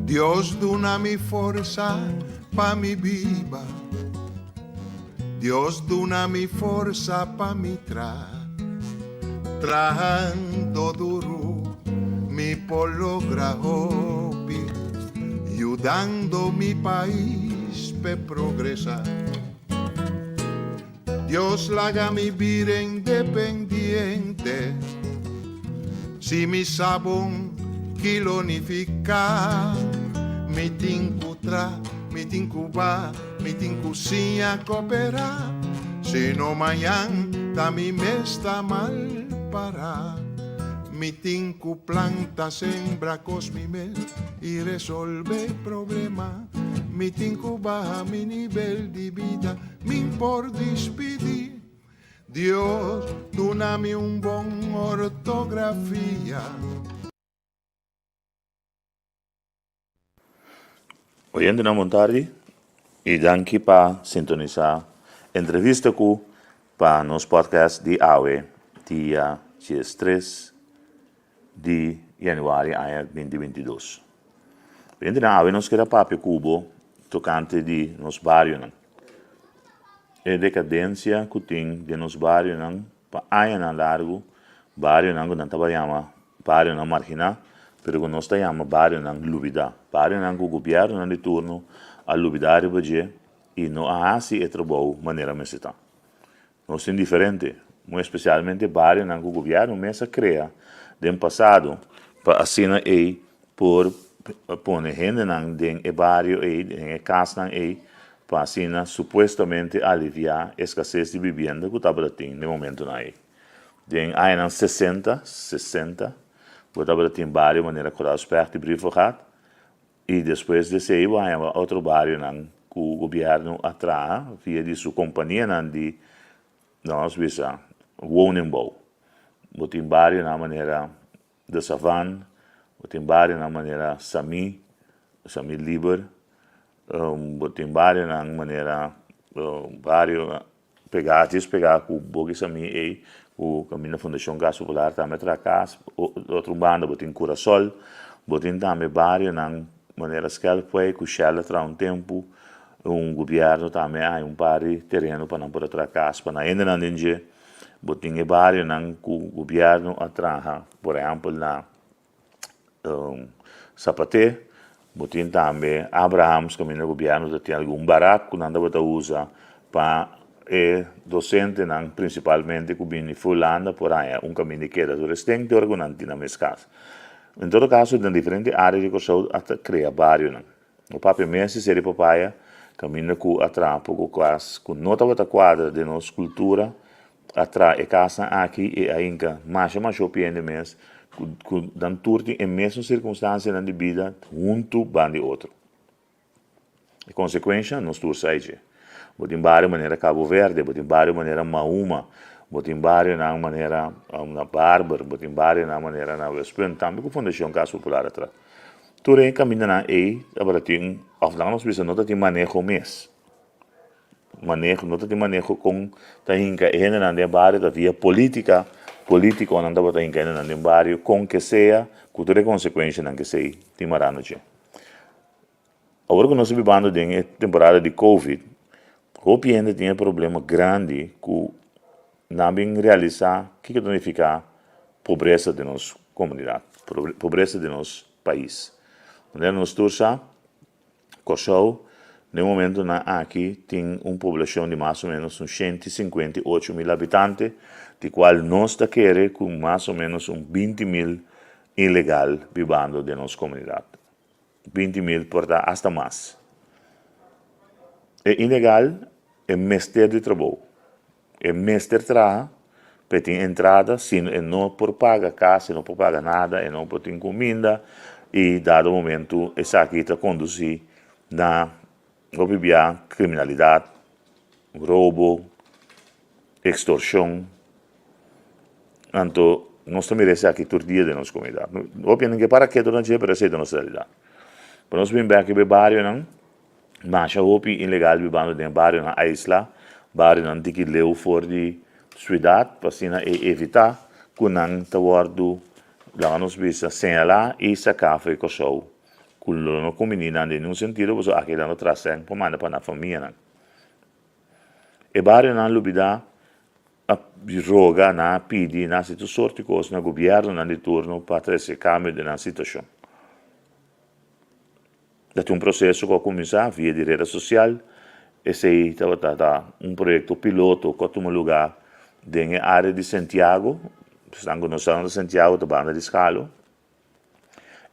Dios duna mi forsa pa mi biba Dios duna mi forsa pa mi tra Trahando duru mi por logra hopi Yudando mi pais p'e progresa Dios laga mi bira independiente Si mi sa bon ki lo nifiká Mi tin ku tra, mi tin ku ba, mi tin ku siña koperá Si no mañan ta mi mes ta mal pará Mi tin ku planta, sembra kos mi mes i resolve problema Mi tin ku baha mi nivel di bida Min por dispidí. Dios duna mi un bon ortografia. Oyentenan bon tardi y danki pa sintonisa entrevista cu pa nos podcast di awe dia diestres di januari aña binti 22. Oyentenan awe nos keda papia cu bo tocante di nos barionan. E dekadensia ku tin den nos barionan pa añanan largu, barionan ku nan tabata yama barionan marginá, pero ku nos ta yama barionan lubidá, barionan ku gobièrnunan di turno a lubidá riba dje i no a hasi e trabou manera mester ta. Nos tin diferente, muy espesialmente barionan ku gobièrnu mes a krea den pasado pa asina ei por pone hendenan den e bario ei, den e kasnan ei, pa asina supuestamente aliviá eskases di bibienda ku tabata tin den momentunan ei. Den añanan sesenta, 60, bo tabata tin bario manera Koraalspecht i Brievengat, i despues di esei bo haña otro barionan ku gobièrnu a traha via di su kompanianan di, nos bisa, woningbouw. Bo tin barionan manera De Savan, bo tin barionan manera Samí, Samí Liber, bo tin barionan manera bario pegá, djis pegá ku Boki Samí ei, ku kaminda Fundashon Kas Popular tambe a traha kas, otro banda bo tin Kurasol, bo tin tambe barionan manera Skelpwijk ku Shell a traha un tempu, un gobièrnu tambe a haña un par di tereno pa nan por a traha kas pa nan hendenan den dje. Bo tin e barionan ku gobièrnu a traha, por ehèmpel na Sapaté, bo tin tambe Abrahams kaminda gobièrnu ta tin algun barak ku nan tabata usa pa e dosentenan prinsipalmente ku bini for Hulanda por haña un kaminda di keda tur esten te ora ku nan tin nan mes kas. En todo kaso den diferente área di Kòrsou a krea barionan. No papia mes di seri papaya kaminda ku a traha poko kas ku no tabata kuadra den nos kultura a traha e kasnan aki i a hinka masha masha hopi hende mes ku ku nan tur tin e mesun sirkunstansianan di bida huntu ban di otro. E konsekuensha nos tur sa dje. Bo tin bario manera Cabo Verde, bo tin bario manera Mahuma, bo tin barionan manera na Barber, bo tin barionan manera na Westpunt tambe ku Fundashon Kas Popular a traha. Tur e kamindanan ei tabata tin, òf laga nos bisa no ta tin maneho mes. Maneho, no ta tin maneho kon ta hinka e hendenan den bario, ta via polítika, polítikonan tabata hinka e hendenan den bario kon ke sea, ku tur e konsekuenshanan ke esei tin mará no dje. Awor ku nos ta bibando den e temporada di covid, hopi hende tin e problema grandi ku Nan bin realisá kiko ta nifiká pobresa den nos komunidat, pobresa den nos pais. Manera nos tur sa, Kòrsou den momentunan aki tin un poblashon di mas o ménos un 158 mil habitante, di kual nos ta kere ku mas o ménos un 20 mil ilegal bibando den nos komunidat. 20 mil por ta asta mas. E ilegal e mester di trabou. E mester traha pa e tin entrada, sino e no por paga kas, e no por paga nada, e no por tin kuminda i dado momento esaki ta kondusí na hopi bia kriminalidat, robo, ekstorshon. Anto nos ta mira esaki tur dia den nos komunidat. Hopi hende ke para ketu na dje pero esei ta nos realidat. Pero nos bin bek riba e barionan. Masha hopi ilegal bibando den barionan aislá, barionan tiki leu for di suidat pa asina e evitá ku nan ta wòrdu, laga nos bisa, señalá i saká for di Kòrsou, ku lo no kumbiní nan den niun sentido pasobra aki nan lo traha sèn pa manda pa nan famianan. E barionan lubidá a roga, nan a pidi, nan a hasi tur sort di kos na gobièrnunan di turno pa trese kambio den nan situashon. Ta tin un proseso ku a kuminsá via di reda sosial. Esei tabata ta un proyekto piloto ku a tuma lugá den e área di Santiago. Esnan ku no sa unda Santiago ta banda di Skalo.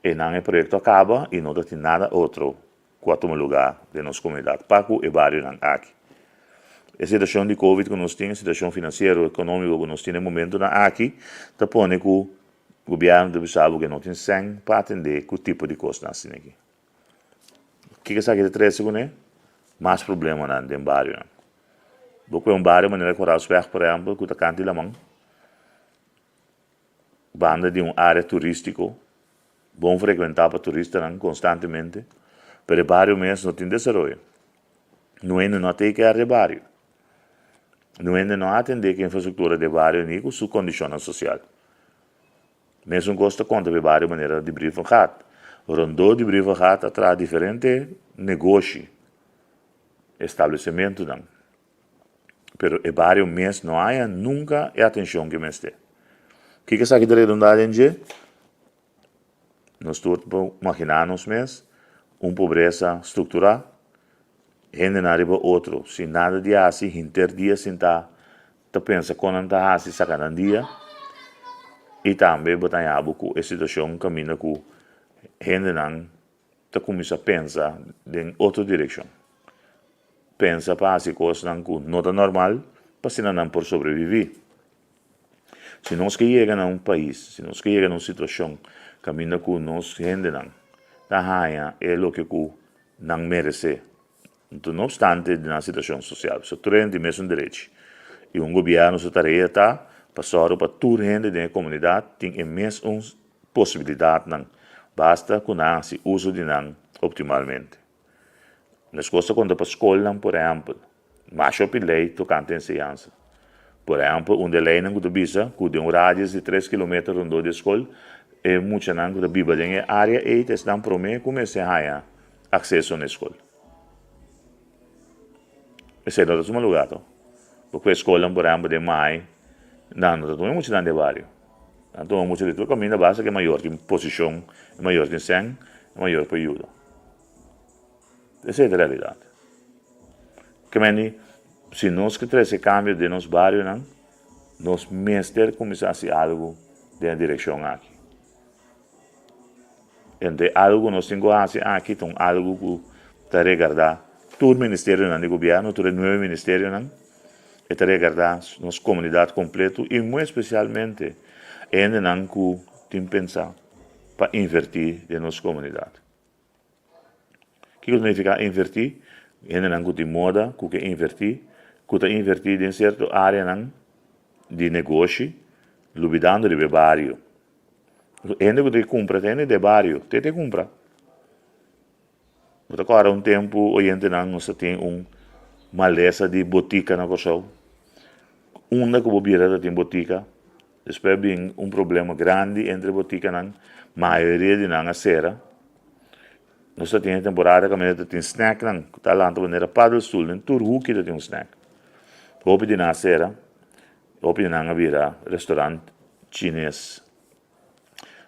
Einan e proyekto a kaba i no ta tin nada otro ku a tuma lugá den nos komunidat pa ku e barionan aki. E situashon di covid ku nos tin, e situashon finansiero, ekonómiko ku nos tin e momentunan aki ta pone ku Gobièrnu ta bisa bo ku e no tin sèn pa atendé ku tipo di kosnan asina aki. Kiko esaki ta trese kuné? Mas problemanan den barionan. Bo kue un bario manera Koraalsweg por ehèmpel ku ta kanta di laman, banda di un área turístiko bon frekuentá pa turistanan konstantemente, pero e bario mes no tin desaroyo. No hende no a take care di e bario. No hende no a atendé ku infrastruktura di e bario ni ku su kondishonnan sosial. Mesun kos ta konta pa e bario manera di Brievengat. Rondó di Brievengat a traha diferente negoshi, establesimentunan, pero e bario mes no haña nunka e atenshon ku e mester. Kiko esaki ta redundá den dje? Nos tur por maginá nos mes un pobresa strukturá, hendenan riba otro sin nada di hasi, hinter dia sintá ta pensa kon nan ta hasi saka nan dia i tambe bo ta haña bo ku e situashon kaminda ku hendenan ta kuminsá pensa den otro direkshon, pensa pa hasi kosnan ku no ta normal pa asina nan por sobreviví. Si nos ke yega na un pais, si nos ke yega na un situashon kaminda ku nos hendenan ta haña e loke ku nan meresé, anto no opstante di nan situashon sosial, pasobra tur hende tin mesun derechi i un gobièrnu su tarea ta pa sòru pa tur hende den e komunidat tin e mesun posibilidatnan, basta ku nan hasi uso di nan optimalmente. Meskos ta konta pa skolnan, por ehèmpel. Masha hopi lei tokante enseñansa. Por ehèmpel, un di e leinan ku ta bisa ku den un radius di tres kilometer rondó di e skol, e muchanan ku ta biba den e área ei ta esnan promé ku mester haña akseso na e skol. Esei no ta tuma lugá to. Bo ku e skolnan, por ehèmpel, den Maai, nan no ta tuma e muchanan di e bario. Nan tuma mucha di tur kaminda basta ku e mayor tin posishon, e mayor tin sèn, e mayor por yuda. Esei ta realidat. Ke meni, si nos ke trese kambio den nos barionan, nos mester kuminsá hasi algu den e direkshon aki. Ento e algu ku nos tin ku hasi aki ta un algu ku ta regardá tur ministerionan di gobièrnu, tur e nuebe ministerionan, e ta regardá nos komunidat kompletu i muy espesialmente e hendenan ku tin pensá pa invertí den nos komunidat. Kiko ta nifiká invertí? Hendenan ku tin moda ku ke invertí, ku ta invertí den sierto áreanan di negoshi, lubidando riba e bario. Hende ku ta kumpra ta hende di e bario, te ta kumpra. Bo ta kòrda un tempu oyentenan nos ta tin un malesa di botika na Kòrsou. Unda ku bo bira ta tin botika. Despues a bin un problema grandi entre botikanan, mayoria di nan a sera. Nos ta tin e temporada kaminda ta tin snacknan ku ta lanta manera paddelstoel, den tur huki ta tin un snack. Hopi di nan a sera, hopi di nan a bira restaurant chines.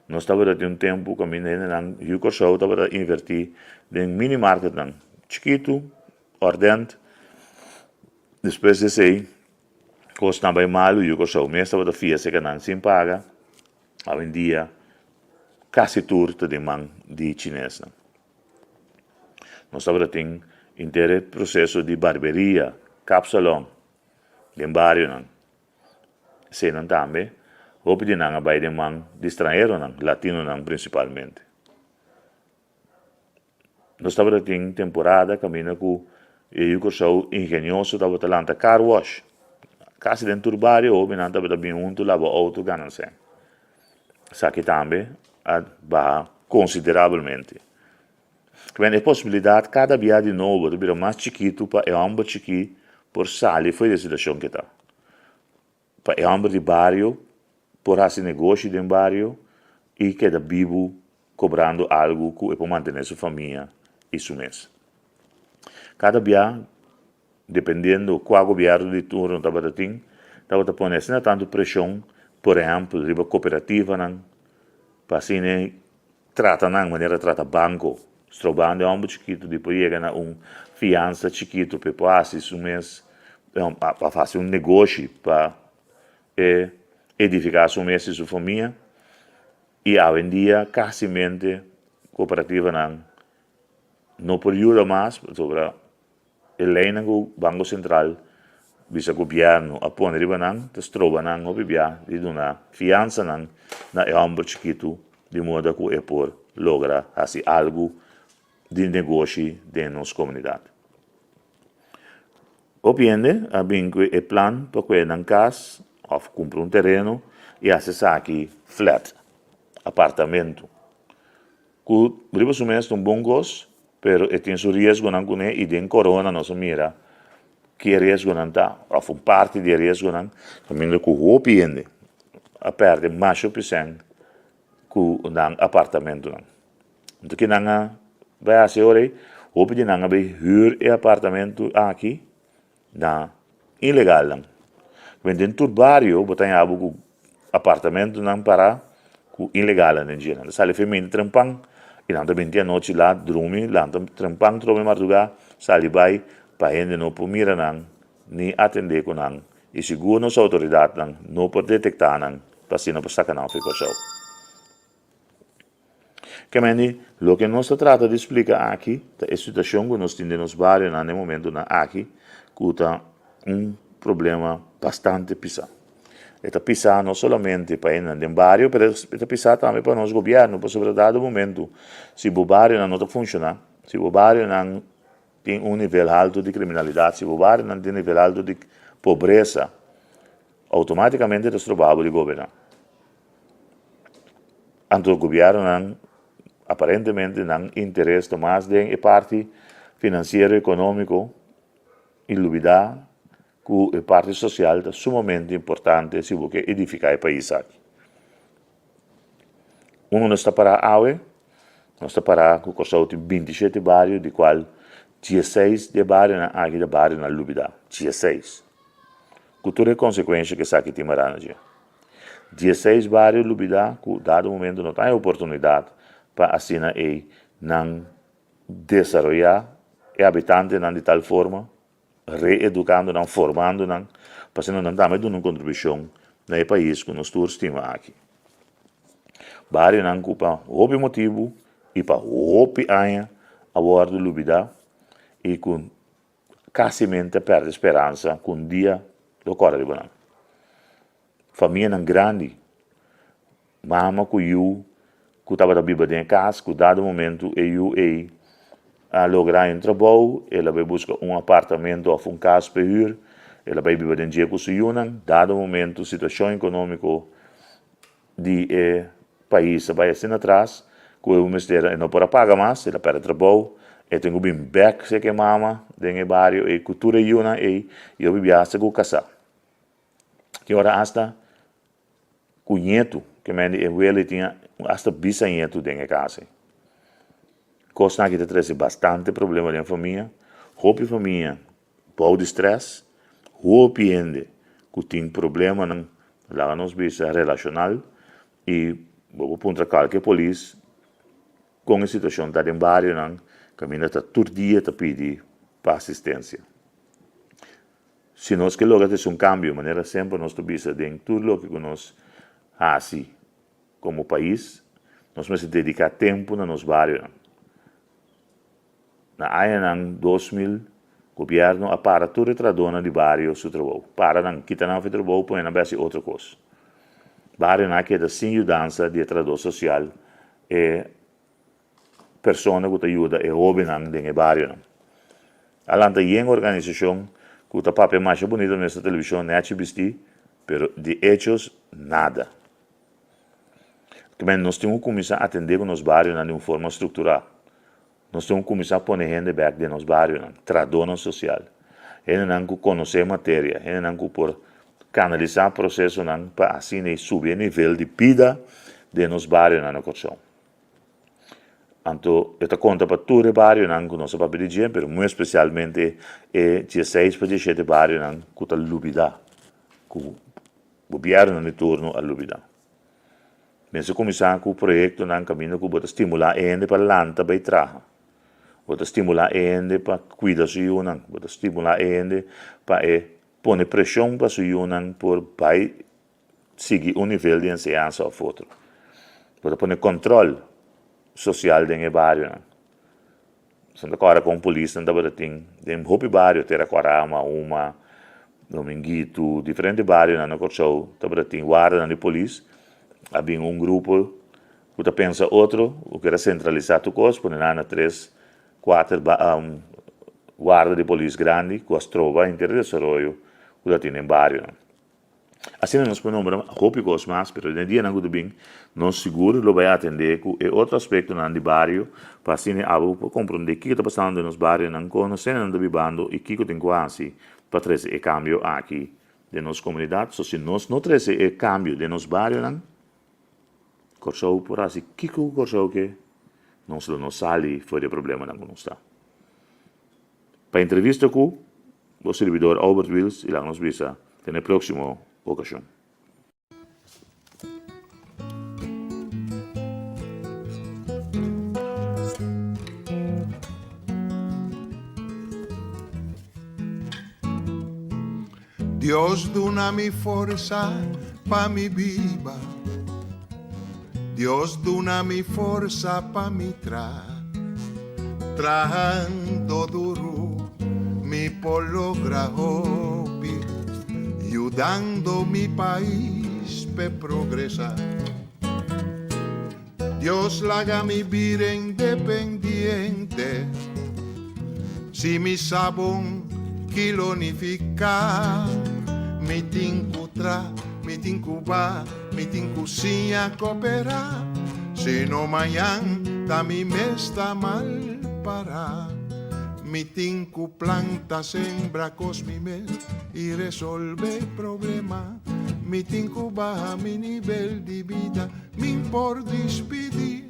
Nos tabata tin un tempu kaminda hendenan yu Kòrsou tabata invertí den mini marketnan chikitu, òrdènt. Despues di esei Kosnan bai malu, yu Kòrsou mes tabata fia seka nan sin paga. Awendia kasi tur ta den man di chinesnan. Nos tabata tin henter e proseso di barberia, kapsalon den barionan. Eseinan tambe hopi di nan a bai den man di stranheronan, latinonan prinsipalmente. Nos tabata tin temporada kaminda ku e yu Kòrsou ingenioso tabata lanta car wash. Kasi den tur bario hobennan tabata bin huntu laba outo gana sèn. Esaki tambe a baha konsiderabelmente. Kibèn e posibilidat kada bia di nobo ta bira mas chikitu pa e hòmber chikí por sali fo'i di e situashon ke ta. Pa e hòmber di bario por hasi negoshi den bario i keda bibu kobrando algu ku e por mantené su famia i su mes. Kada bia, dependiendo kua gobièrnu di turno tabata tin, tabata pone asina tantu preshon, por ehèmpel riba koperativanan, pa asina trata nan manera trata banko, strobando e hòmber chikitu di por yega na un fiansa chikitu pa e por hasi su mes, pa hasi un negoshi pa e edifiká su mes i su famia. I awendia kasimente kooperativanan no por yuda mas pasobra e leinan ku Banko Sentral bisa gobièrnu a pone riba nan ta stroba nan hopi bia di duna fiansanan na e hòmber chikitu di moda ku e por logra hasi algu di negoshi den nos komunidat. Hopi hende a bin ku e plan pa kue nan kas òf kumpra un tereno i hasi esaki flat, apartamentu. Ku riba su mes ta un bon kos, pero e tin su riesgonan kuné i den korona nos a mira ki e riesgonan ta, òf un parti di e riesgonan, kaminda ku hopi hende a pèrdè masha hopi sèn ku nan apartamentunan. Anto ki nan a bai hasi ora ei? Hopi di nan a bai hür e apartamentu aki na ilegalnan. Bo den tur bario bo ta haña bo ku apartamentunan pará ku ilegalnan den dje. Nan ta sali feminta trempan i nan ta binti anochi lat drumi, lanta trempan trobe mardugá sali bai pa hende no por mira nan ni atendé ku nan i sigur nos outoridatnan no por detektá nan pa asina por saka nan for Kòrsou. Kemendi, loke nos ta trata di splika aki ta e situashon ku nos tin den nos barionan den momentunan aki ku ta un problema bastante pisá. E ta pisá no solamente pa hendenan den bario pero e ta pisá tambe pa nos gobièrnu pasobra dado momentu si bo barionan no ta funshoná, si bo barionan tin un nivel haltu di kriminalidat, si bo barionan tin nivel haltu di pobresa, outomátikamente ta stroba bo di goberná. Anto gobiernonan aparentemente nan interes ta mas den e parti financiero economico y lubida cu e parti social ta sumamente importante si bo ke edifica e pais aki. Unda nos ta para awe? Nos ta para cu Corsou tin 27 bario di cual 16 di e barionan aki ta barionan lubida, 16. Cu tur e consecuencia cu esaki tin mara na dje. Dieseis bario lubidá ku dado momento no ta haña oportunidat pa asina ei nan desaroyá e habitantenan di tal forma, reedukando nan, formando nan, pa asina nan tambe duna un kontribushon na e pais ku nos tur stima aki. Barionan ku pa hopi motibu i pa hopi aña a wòrdu lubidá i ku Kasimente a pèrdè speransa ku un dia lo kòrda riba nan. Famianan grandi, mama ku yu ku tabata biba den e kas, ku dado momentu e yu ei a logra haña un trabou, el a bai buska un apartamento òf un kas pa e hür, el a bai biba den dje ku su yunan, dado momentu situashon ekonómiko di e pais a bai asina atras ku e mester e no por a paga mas, el a pèrdè trabou, e tin ku bin bèk serka e mama den e bario ei ku tur e yunan ei i hopi biaha asta ku kasá. Tin ora asta ku ñetu, ke men di e wela ei tin asta bisañetu den e kas ei. Kosnan aki ta trese bastante problema den famia, hopi famia Bou di strès, hopi hende ku tin problemanan, laga nos bisa relashonal, i bo por puntra kalke polis kon e situashon ta den barionan kaminda ta tur dia ta pidi pa asistensia. Si nos ke logra trese un kambio, manera semper nos ta bisa den tur loke ku nos hasi komo pais, nos mester dediká tempu na nos barionan. Na añanan 2000, gobièrnu a para tur e trahadónan di bario su trabou. Para nan, kita nan for e trabou, pone nan bai hasi otro kos. Barionan a keda sin yudansa di e trahadó sosial, e persona ku ta yuda e hóbennan den e barionan. A lanta yen organisashon ku ta papia masha bunito na nuestra televishon, nèchi bistí, pero di echos, nada. Nos tin ku kuminsá atendé ku nos barionan di un forma strukturá. Nos tin ku kuminsá pone hende bèk den nos barionan, trahadónan sosial, hendenan ku konosé materia, hendenan ku por kanalisá prosesonan pa asina ei subi e nivel di bida den nos barionan na Kòrsou. Anto e ta konta pa tur e barionan ku nos a papia di dje, pero muy espesialmente e dieseis pa diesshete barionan ku ta lubidá, ku gobièrnunan di turno a lubidá. Mester kuminsá ku proyektonan kaminda ku bo ta stimulá e hende pa lanta bai traha. Bo ta stimulá e hende pa kuida su yunan. Bo ta stimulá e hende pa e pone preshon pa su yunan por bai sigui un nivel di enseñansa òf otro. Bo ta pone kòntròl sosial den e barionan. Santa Cora kon polisnan tabata tin den hopi bario, Tera Cuarama, Uma, Dominguito, diferente barionan na Kòrsou tabata tin wardanan di polis. A bin un grupo ku ta pensa otro, ku kier a sentralisá tur kos, pone nan na tres, kuater warda di polis grandi ku a stroba henter e desaroyo ku ta tin den barionan. Asina nos por nombra hopi kos mas, pero den e dianan ku ta bin, nos sigur lo bai atendé ku e otro aspektonan di bario pa asina e abo por komprondé kiko ta pasando den nos barionan, kon nos hendenan ta bibando i kiko tin ku hasi pa trese e kambio aki den nos komunidat. So si nos no trese e kambio den nos barionan, Kòrsou por hasi kiko ku Kòrsou ke, nos lo no sali for di e problemanan ku nos ta. Pa entrevista ku bo sirbidor Albert Wiels i laga nos bisa te na e próksimo okashon. Dios duna mi forsa pa mi biba Dios duna mi forsa pa mi tra Trahando duru mi por logra hopi Yudando mi pais p'e progresa Dios laga mi bira independiente Si mi sa bon ki lo nifiká Mi tin ku tra, mi tin ku ba, mi tin ku siña koperá Si no mañan ta mi mes ta mal pará Mi tin ku planta, sembra kos mi mes i resolve problema Mi tin ku baha mi nivel di bida Min por dispidí.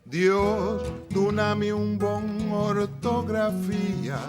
Dios duna mi un bon ortografia.